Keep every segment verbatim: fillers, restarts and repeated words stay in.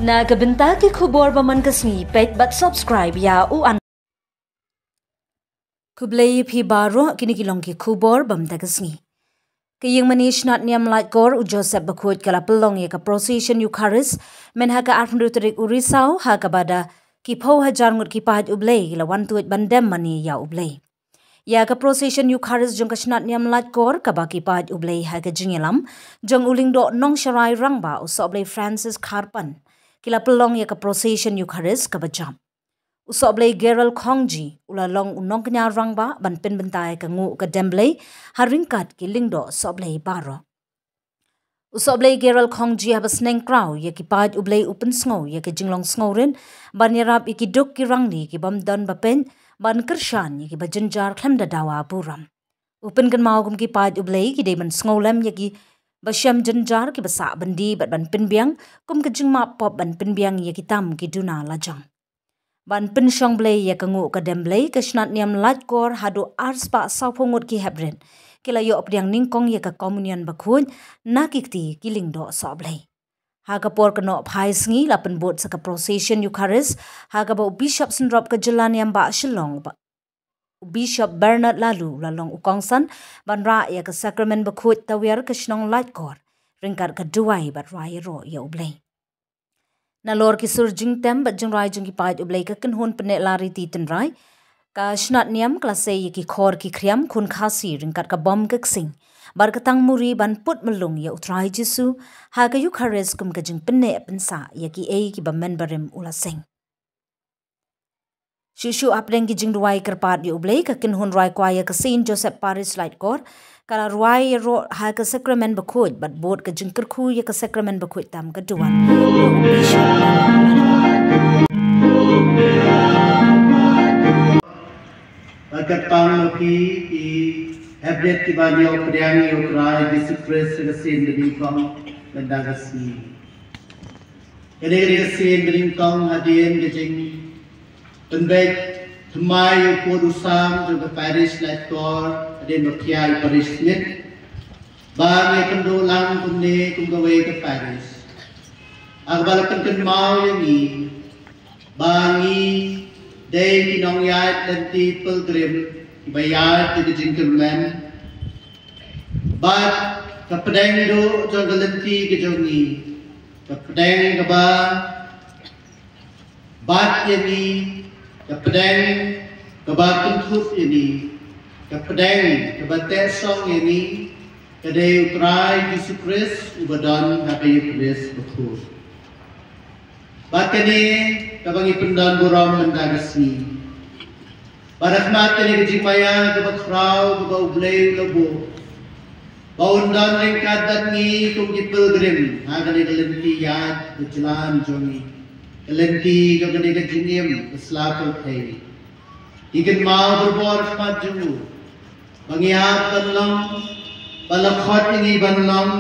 Na ka bynta ki khubor ba man ka sngi, peit bad subscribe ïa u an. Khublei ïa phi baroh, kine ki long ki khubor ba man ka sngi. Ka ïingmane Shnat Niam Laitkor u Joseph Bakhuid ka la pynlong ïa ka procession Eucharist mynha ka arphew tarik u Risaw, ha kaba da ki phew hajar ngut ki paid U Blei ki la wan tuid ban dem mane ïa U Blei. Ïa ka procession Eucharist jong ka Shnat Niam Laitkor kaba ki paid U Blei ha ka jingïalam jong u Lyngdoh Nongsharai Rangbah u Sohblei Francis Kharpan, ki la pynlong ïa ka procession Eucharist kaba jop. U Sohblei Gerald Khongji u la long u nongkñia rangbah ban pynbynta ïa ka nguh ka dem Blei ha ryngkat ki lyngdoh Sohblei baroh. U Sohblei Gerald Khongji haba sneng kraw ïa ki paid U Blei u pynsngew ïa ka jinglong sngewrit ban ïarap ïa ki duk ki rangli ki bym don ba peit, ban kyrshan ïa ki ba jynjar khlem da dawa burom. U pynkynmaw kum ki paid U Blei ki dei ban sngewlem ïa ki ba shem jynjar, ki ba sah byndi bad ban pynbiang kum ka jingmap pop ban pynbiang ïa ki tam ki duna lajong. Ban pynshong Blei ïa ka nguh ka dem Blei, ka Shnat Niam Laitkor haduh arspah sawphew ngut ki heprit ki la ïoh pdiang nyngkong ïa ka communion bakhuid na ki kti ki lyngdoh Sohblei. Ha ka por kynnoh phai sngi la pynbud sa ka procession Eucharist ha kaba u Bishop Synrop ka jylla niam bah Shillong, u Bishop Bernard Laloo, u la long u kongsan ban rah ïa ka sakramen bakhuid tawiar ka shnong Laitkor ryngkat ka duwai bad rwai ïaroh ïa U Blei. Nalor ki sur jingtem bad jingrai jong ki paid U Blei, ka kynhun pynneh lari ti tynrai ka Shnat Niam ka la sei ïa ki khor ki khriam khun Khasi ryngkat ka bom ka ksing bad ka tang muri ban put myllung ïa U Trai Jisu ha ka Eucharist kum ka jingpynneh pynsah ïa kiei kiba mynbarim u la seng. Shuh shuh hapdeng ki jingduwai kyrpad ïa U Blei, ka kynhun rwai kwai ïa ka Saint Joseph Parish Laitkor ka la rwai ïaroh ha ka sakramen bakhuid bad bud ka jingkyrkhu ïa ka sakramen bakhuid tam ka duwan. Bad kyrpang ma phi ki heprit kiba ïoh pdiang ïa U Trai Jisu Khrist ha ka sien banyngkong mynta ka sngi. Kane ka dei ka sien banyngkong hadien ka jingpynbeit thymmai u pud u sam jong ka parish Laitkor, hadien ba khia u parish Smith ba ngi kynduh lang kumne kum kawei ka parish. Ha kaba la pynkynmaw ïa ngi ba ngi dei ki nongïaid lynti pilgrim kiba ïaid ïa ka jingkyrmen bad ka pdeng duh jong ka lynti ka jong ngi, ka pdeng kaba bat ïa ngi, ka pdeng kaba kynthup ïa ngi, ka pdeng kaba teh song ïa ngi, ka dei U Trai Jisu Khrist uba don ha ka Eucharist bakhuid. Bad kane kaba ngi pyndon burom mynta ka sngi. Bad ha khmat kane ka jingmaïa kaba khraw kaba U Blei u la buh, ba un don ryngkat bad ngi kum ki pilgrim ha kane ka lynti ïaid ka jlan jong ngi, ka lynti jong kane ka jingim ka sla pyrthei. Ngi kynmaw barabor ha khmat jong u ba ngi hap ban long, ba la khot ïa ngi ban long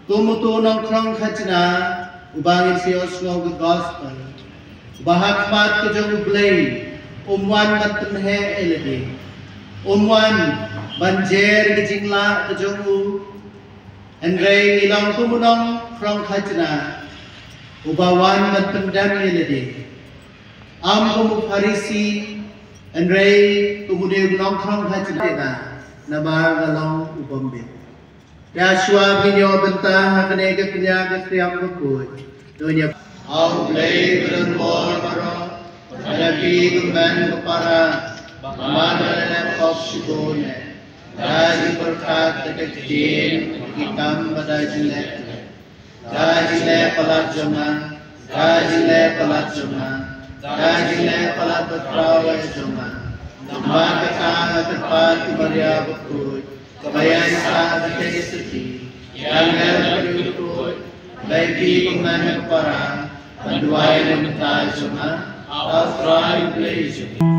kum uto u nongkhrong khajna uba ngin sa ïohsngew ka gospel, uba ha khmat ka jong U Blei um wan ban pynheh ïa lade, um wan ban jer ka jinglah ka jong u. Hynrei ngi long kum u nongkhrong khajna uba wan ban pyndem ïa lade. Ym kum u Pharisi, hynrei kum u dei u nongkhrong khajna, namar nga long u bym bit. Te shuwa ngin ïoh bynta ha kane ka kñia ka khriam bakhuid, to ngin ïa, A U Blei ba don bor baroh, ba da phi kyrmen ka para, ba man ba da leh pop shibun eh, da jingpyrkhat da ka ktien, ki kam bad da jingleh. Da jingleh palat jong nga, da jingleh palat jong nga, da jingleh palat ba khraw eh jong nga. Namar kata nga kyrpad ïa u Maria bakhuid, kaba ïaisah da ka Eucharistia, ïa angel bad ïa u khuid, ba phi kyrmen ka para, ban duwai na ka bynta jong nga ha U Trai U Blei jong ngi.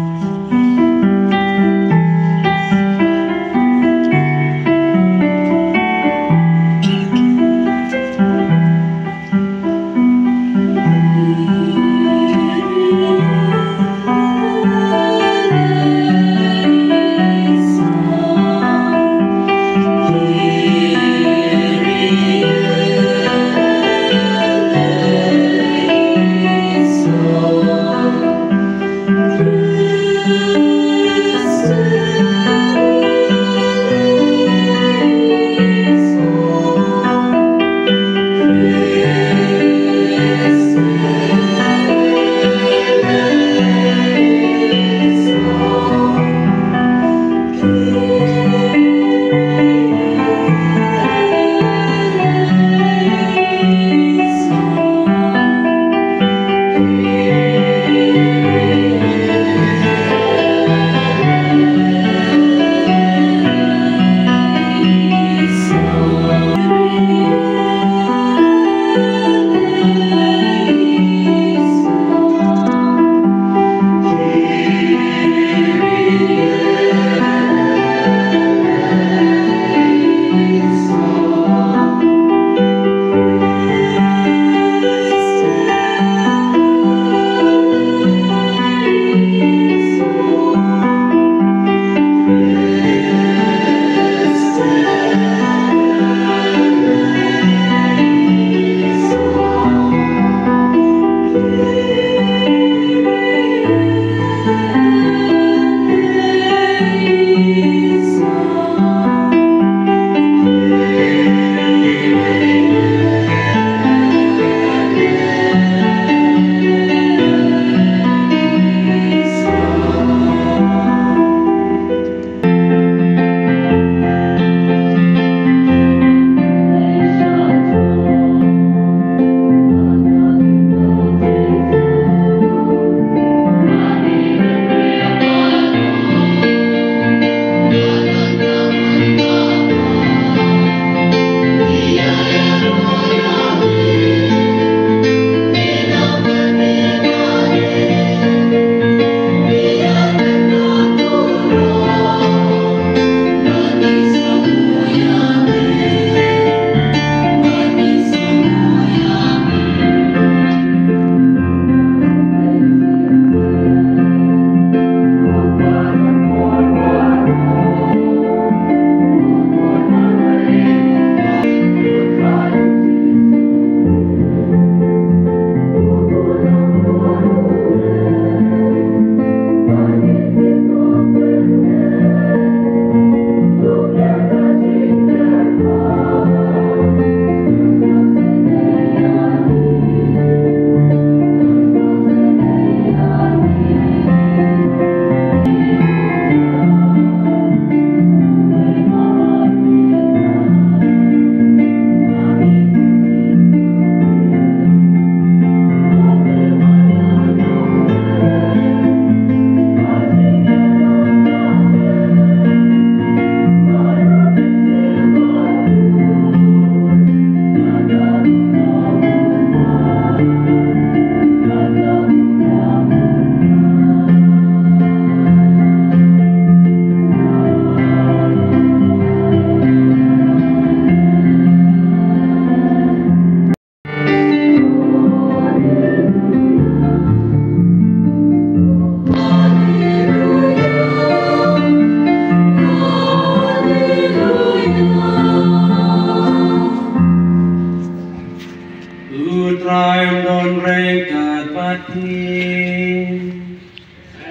Don ryngkat bad phi.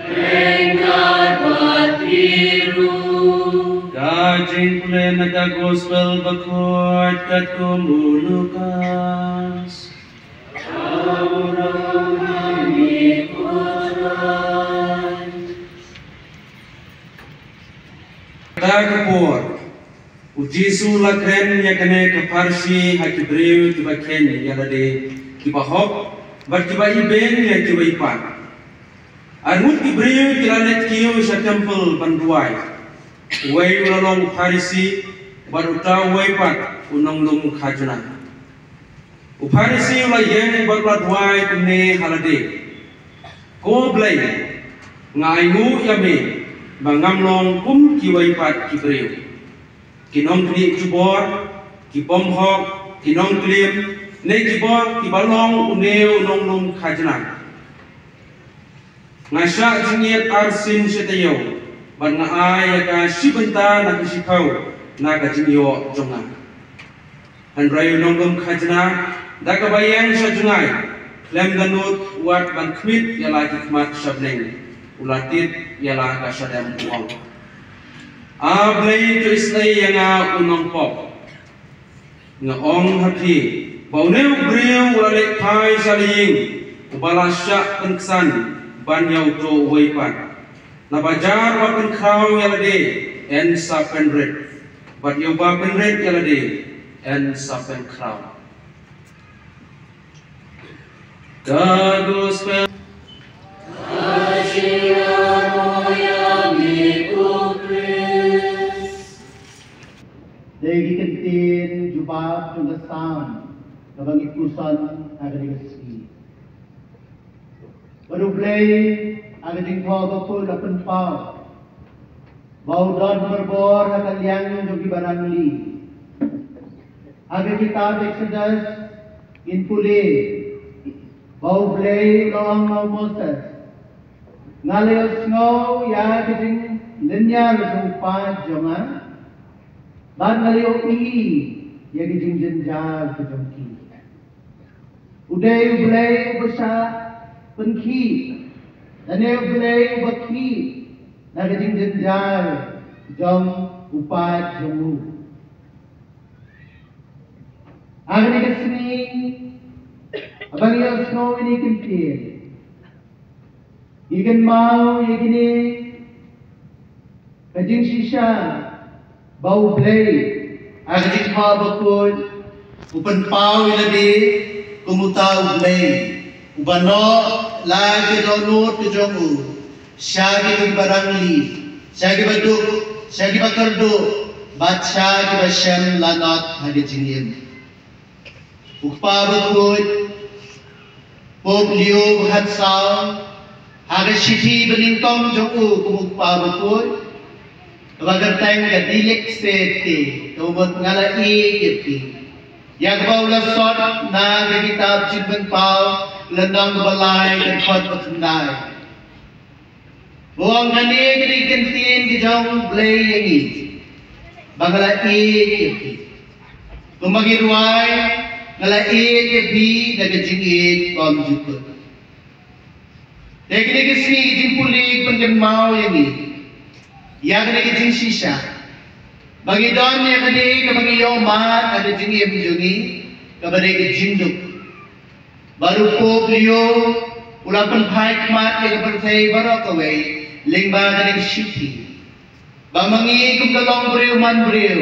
Ryngkat bad phi ruh. Ka jingpule na ka Gospel Bakhuid katkum u Lukas. Kata ka por, u Jisu u la kren ïa kane ka parshi ha ki briew kiba kheiñ ïa lade, kiba hok, bad kiba ibeiñ ïa kiba ipat. Ar ngut ki briew ki la leit kiew sha temple ban duwai. Uwei u la long u Pharisi, bad uta uwei pat u nonglum khajna. U Pharisi u la ïeng bad u la duwai kumne ha lade: Ko Blei, nga ainguh ïa me ba ngam long kum kiwei pat ki briew, ki nongknieh jubor, ki bym hok, ki nongklim, ne kiba, kiba long une u nonglum khajna. Nga shah jingit arsien shi taïew, bad nga ai ïa ka shi bynta na ka shiphew na ka jingïoh jong nga. Hynrei u nonglum khajna, da kaba ïeng sha jngai, khlem da nud wat ban khmih ïa la ki khmat sha bneng, u la tied ïa la ka shadem, u ong: A Blei, to isynei ïa nga u nongpop. Nga ong ha phi ba une u briew u la leit phai sha la ïing, uba la shah pynksan ban ïa uto uwei pat. Naba jar ba pynkhraw ïa lade, yn sa pynrit, bad ïa uba pynrit ïa lade, yn sa pynkhraw. Ka Gospel. Dei ki kyntien jubab jong ka Salm kaba ngi puson ha kane ka sngi. Bad U Blei ha ka Jingthoh Bakhuid u la pynpaw ba u don borbor ha ka liang jong kiba rangli. Ha ka kitab Exodus ngin pule ba U Blei u la ong ha u Moses: Nga la ïohsngew ïa ka jinglynñiar jong u paid jong nga, bad nga la ïohi ïa ka jingjynjar ka jong ki. U dei U Blei uba shah pynkhih, lane U Blei uba khih na ka jingjynjar jong u paid jong u. Ha kane ka sngi, haba ngi ïohsngew ïa kine ki kyntien, ngi kynmaw ïa kine ka jingshisha ba U Blei ha ka Jingthoh Bakhuid u pynpaw ïa lade kum uta U Blei uba noh la ki dohnud ki jong u sha kiba rangli, sha kiba duk, sha kiba kyrduh, bad sha kiba shem lanot ha ka jingim. U Kpa Bakhuid, Pope Leo ba khatsaw, ha ka shithi banyngkong jong u kum u Kpa Bakhuid, kaba kyrteng ka Dilexit Te, kaba mut Nga la ïeit ïa phi, ïa kaba u la sot na ka kitab Jingpynpaw, lynnong kaba lai, ka dkhot ba khyndai. Ba u ong kane ka dei ka kyntien ka jong U Blei ïa ngi, ba nga la ïeit ïa phi. Kumba ngi rwai, nga la ïeit ïa phi da ka jingïeit bymjukut. Te kane ka sngi ka jingpule ka pynkynmaw ïa ngi ïa kane ka jingshisha, ba ngi don ïa kane kaba ngi ïoh mad ha ka jingim jong ngi, kaba dei ka jingduk. Bad u Pope Leo u la pynphai khmat ïa ka pyrthei baroh kawei lyngba kane ka shithi, ba ma ngi kum ka longbriew manbriew,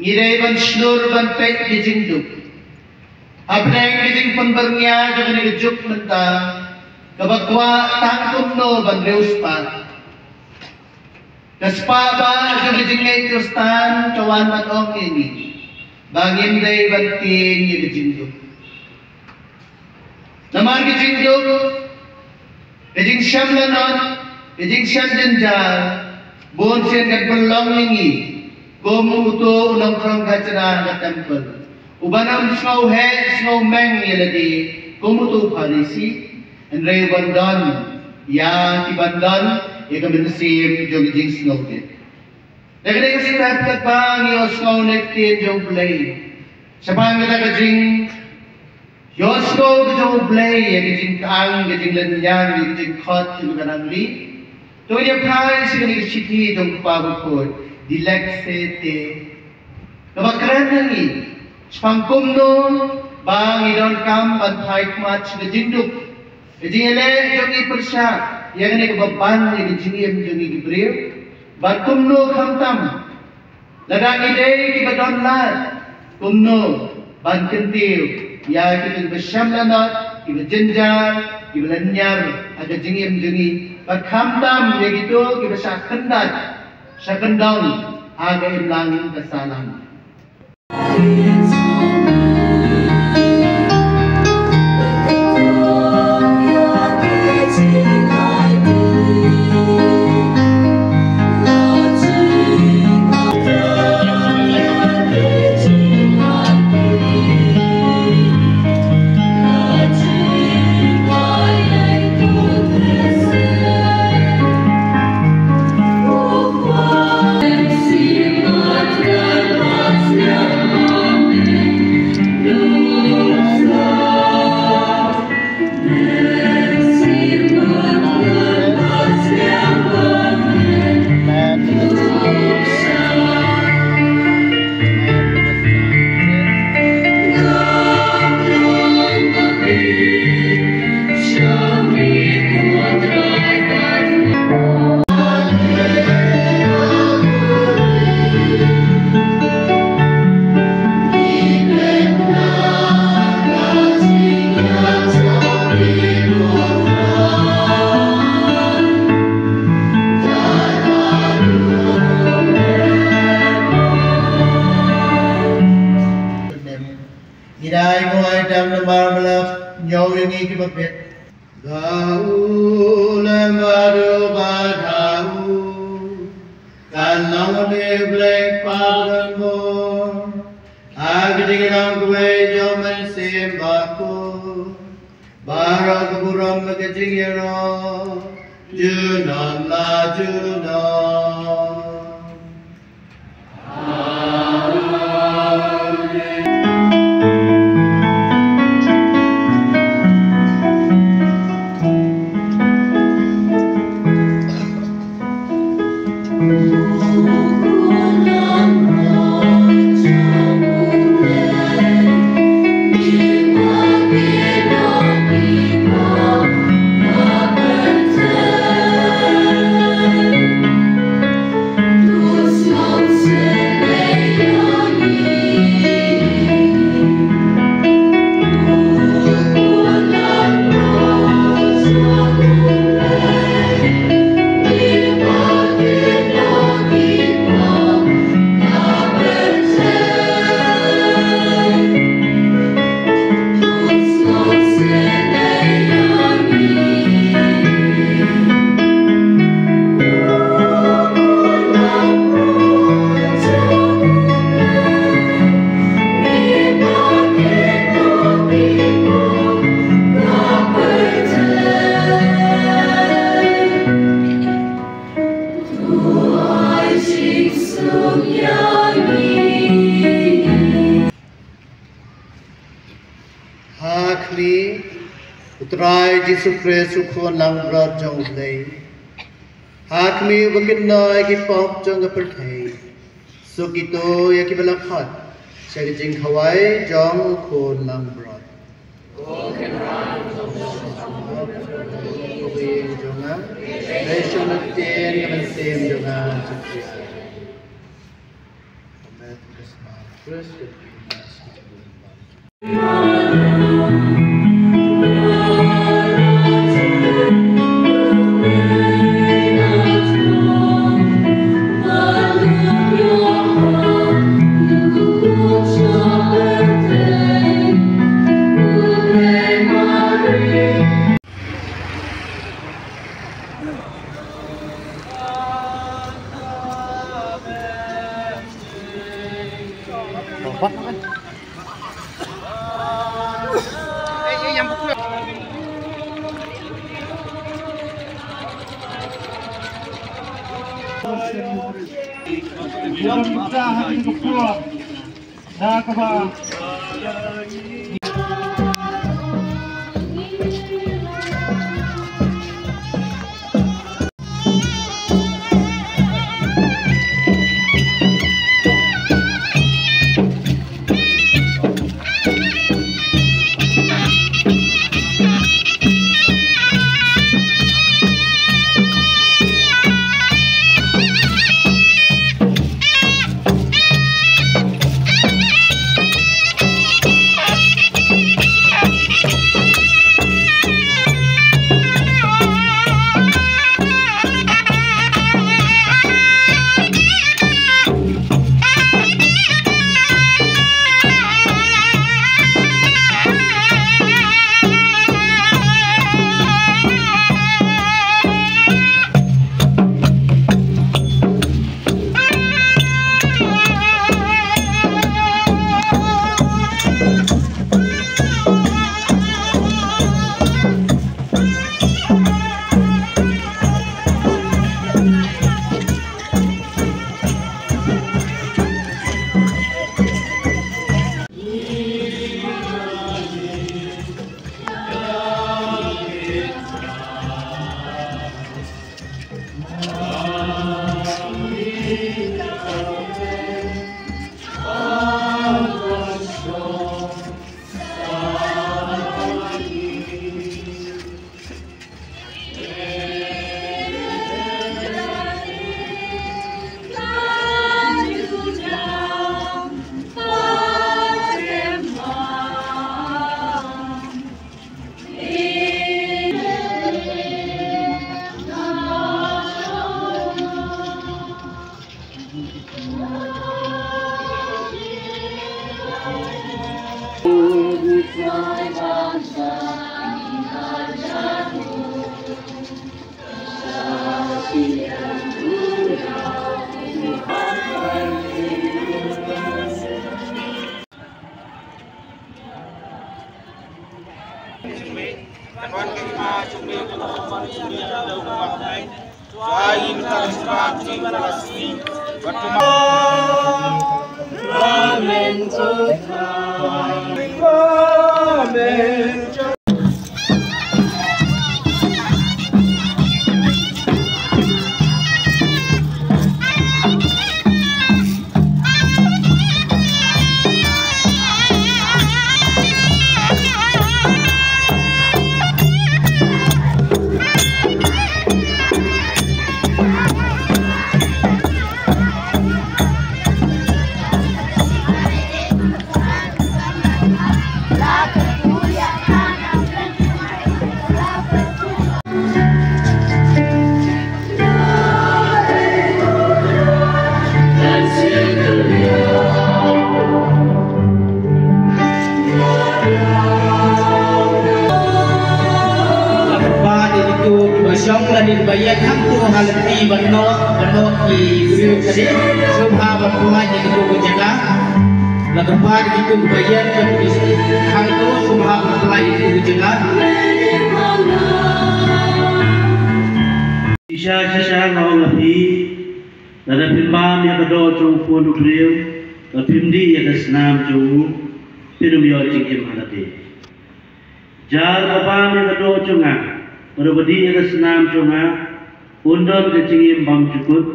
ngi dei ban shlur ban peit ka jingduk. Hapdeng ka jingpynbyrngia jong kane ka juk mynta, kaba kwah tang kumno ban riewspah, ka spah ba jong ka jingngeit Khristan ka wan ban ong ïa ngi ba ngim dei ban tieng ïa ka jingduk. Namar ka jingduk, ka jingshem lanot, ka jingshem jynjar, bun sien kan pynlong ïa ngi kum uto u nongkhrong khajna ha ka temple, uba ym sngew heh sngew meng ïa lade kum uto u Pharisi, hynrei uban don ïa ki, ban don ïa ka mynsiem jong ka jingsngewbit. Da kane ka step katba ngi ïohsngew ïa ka ktien jong U Blei shaphang kata ka jing Ïohsngew ka jong U Blei ïa ka jingtang, ka jinglynñiar, ïa ka jingkhot jong ka nangli. To ïa phai sha kane ka shithi jong U Kpa Bakhuid, Dilek Sete. Kaba kren ïa ngi shaphang kumno ba ngi donkam ban phai khmat sha ka jingduk, ka jingïaleh jong ngi pyrshah ïa kane kaba ban ïa ka jingim jong ngi ki briew, bad kumno khamtam lada ngi dei kiba don lad, kumno ban kyntiew ïa kito kiba shem lanot, kiba jynjar, kiba lynñiar ha ka jingim jong ngi, bad khamtam ïa kito kiba shah kyndat, shah kyndong ha ka imlang ka sahlang. Ngi dei nguai dang namar malap ñiew ïa ngi kiba bit. Ka u lem bad u ba da u. Kan long u ne Blei Kpa ban bor. Ha ka jingïalang kawei jong u Mynsiem Bakhuid. Baroh ka burom bad ka jingïaroh junom la junom. Ha khmih, U Trai Jisu Khrist, U Khun langbrot jong U Blei. Ha khmih, uba kynnoh ïa ki pop jong ka pyrthei. Suk ito ïa kiba la khot sha ka jingkhawai jong U Khun langbrot. Kawei jong nga, dei shong lynti ka mynsiem jong nga. Ba dei kito kiba shong lane kiba ïeng hangto ha lynti ban noh, ban noh ki briew ka dei. Sngewbha ban pynlait ïa kito ki jaka. La kyrpad ïa kito kiba ïeng hangto, sngewbha ban pynlait ïa kito ki jaka. Shisha shisha nga ong ïa phi, lada phim bam ïa ka doh jong u khun u briew, bad phim dih ïa ka snam jong u, phin ym ïoh jingim ha lade. Jar ba bam ïa ka doh jong nga, bad uba dih ïa ka snam jong nga, un don ka jingim bymjukut,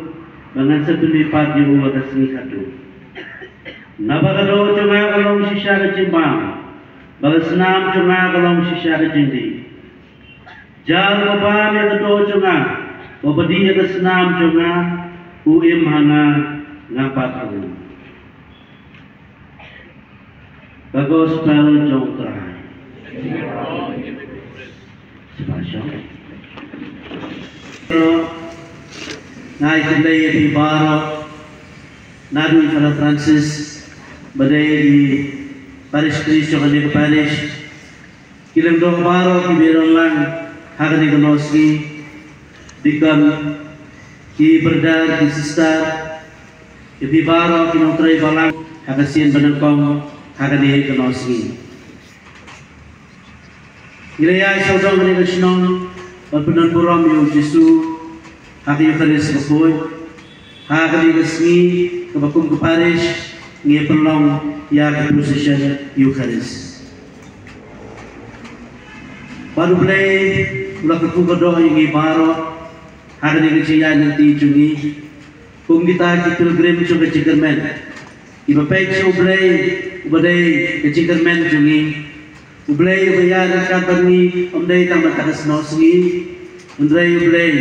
ba ngan sa pynmih pat ïa u ha ka sngi khatduh. Naba ka doh jong nga ka long shisha ka jingbam, bad ka snam jong nga ka long shisha ka jingdih. Jar ba bam ïa ka doh jong nga, bad uba dih ïa ka snam jong nga, u im ha nga, nga pat ha u. Ka gospel jong u Trai. Sngewbha shong. Nga ai khublei ïa phi baroh, naduh i Father Francis, ba dei i parish priest jong kane ka parish, ki lyngdoh baroh kiba ïadon lang ha kane ka nosngi, deacon, ki brother, ki sister, ïa phi baroh ki nongtrei balang ha ka sien ba nyngkong ha kane ka nosngi. Ngi la ïaid sawdong kane ka shnong ban pyndon burom ïa u Jisu ha ka Eukharist bakhuid. Ha kane ka sngi kaba kum ka parish ngi pynlong ïa ka procession Eukharist. Bad U Blei u la kyrkhu ka doh ïa ngi baroh ha kane ka jingïaid lynti jong ngi kum kita ki pilgrim jong ka jingkyrmen, kiba peit sha U Blei uba dei ka jingkyrmen jong ngi. U Blei uba ïaid ryngkat bad ngi, ym dei tang mynta ka snoh sngi, hynrei U Blei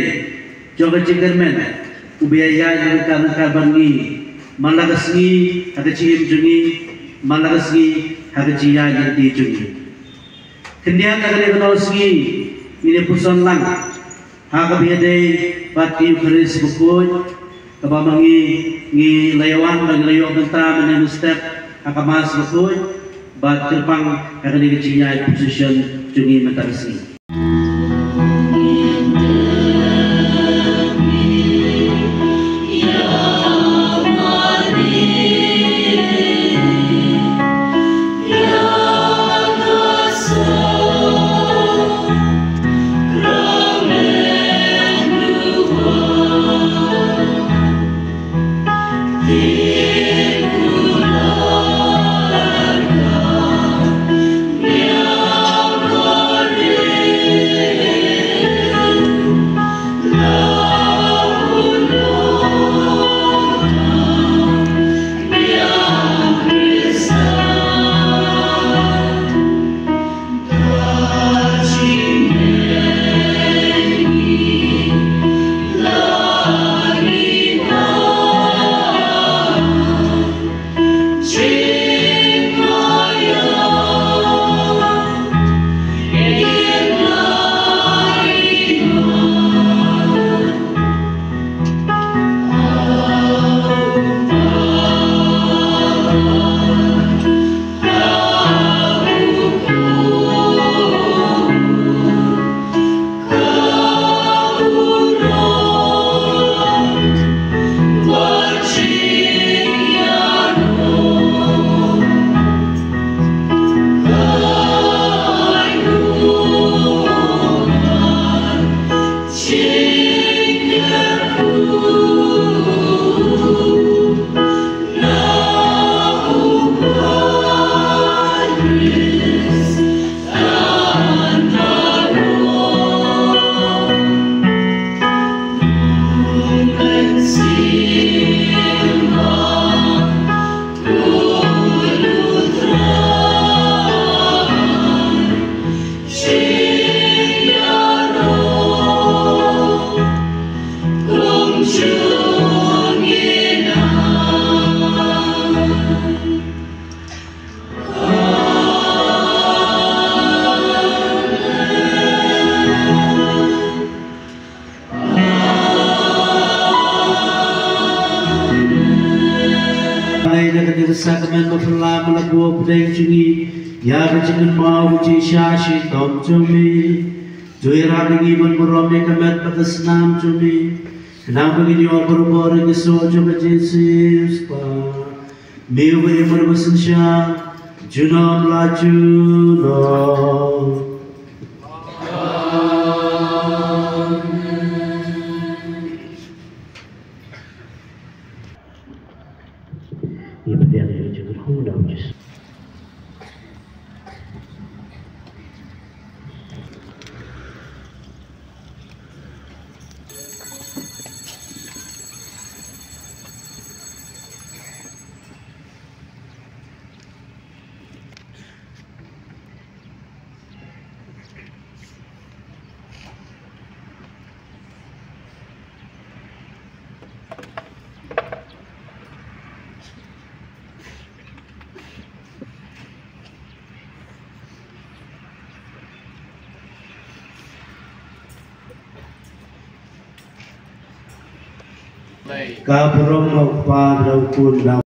jong ka jingkyrmen uba ïaid ryngkat ryngkat bad ngi man la ka sngi ha ka jingim jong ngi, man la ka sngi ha ka jingïaid lynti jong ngi. Khyndiat na kane ka nosngi ngin ïa puson lang ha kaba ïadei bad ka Eukharist bakhuid, kaba ma ngi ngi la ïa wan bad ngi la ïoh bynta mynne mynstep ha ka Mass bakhuid bad kyrpang ha kane ka jingïaid procession jong ngi mynta ka sngi. Sakramen ba phylla ba la buh pdeng jong ngi ïa ka jingkynmaw ka jingshisha shitom jong me. To ïarap ïa ngi ban burom ïa ka met bad ka snam jong me, khnang ba ngin ïoh barabor ïa ka soh jong ka jingsngewsih. Me uba im bad uba synshar junom la junom. Ka burom u Kpa, u Khun,